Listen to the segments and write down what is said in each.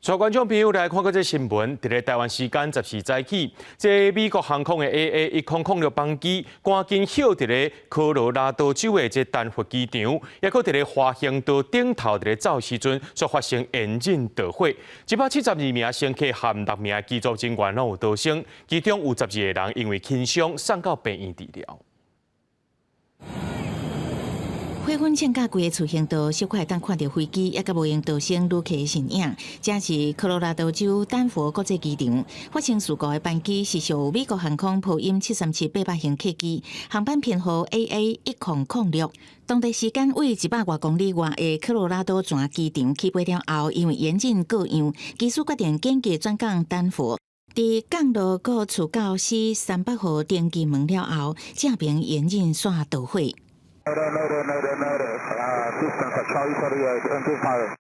帶觀眾朋友來看閣這新聞，佇咧台灣時間14早起，這美國航空的 AA 1006班機趕緊歇佇咧科羅拉多州的這丹佛機場，猶閣佇咧滑行道頂頭佇咧走時陣，煞發生引擎著火，172名乘客和六名機組人員攏有逃生，其中有12個人因為輕傷送到病院治療。火熏嗆甲規个次行道，小可會當看著飛機，猶閣無閒逃生旅客的身影。這是科羅拉多州丹佛國際機場發生事故的班機是屬美國航空波音737-800型客機，航班編號 AA 1006。當地時間位100外公里外的科羅拉多泉機場起飛了後，因為引擎故障，機師決定緊急轉降丹佛。佇降落閣厝到 C 300號登機門了後，這爿引擎煞著火。 Mayday, mayday, mayday, mayday. Houston, Charlie 38, engine fire.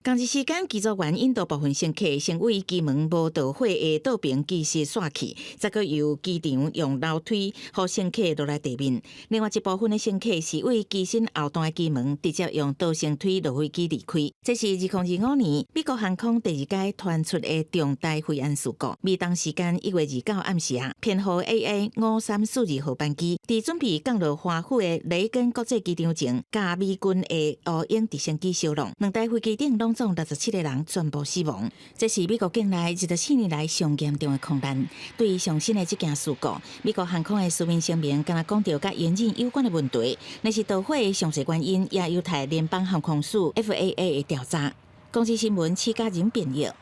仝一時間，機組員引導部分乘客先對機門無著火的倒爿機室紲去，再閣由機場用樓梯予乘客落來地面。另外一部分的乘客是對機身後段的機門直接用逃生梯落飛機離開。這是2025年美國航空第二擺傳出的重大飛安事故。美東時間1月29暗時啊，編號 AA 5342號班機，佇準備降落華府的雷根國際機場前，佮美軍的烏鷹直升機相撞，兩台飛機頂攏總67個人全部死亡。這是美國境內24年來上嚴重的空難。對於上新的這件事故，美國航空的書面聲明敢若講著佮引擎有關的問題，若是著火的詳細原因，也有待聯邦航空署 FAA 的調查。公視新聞，施嘉仁編譯。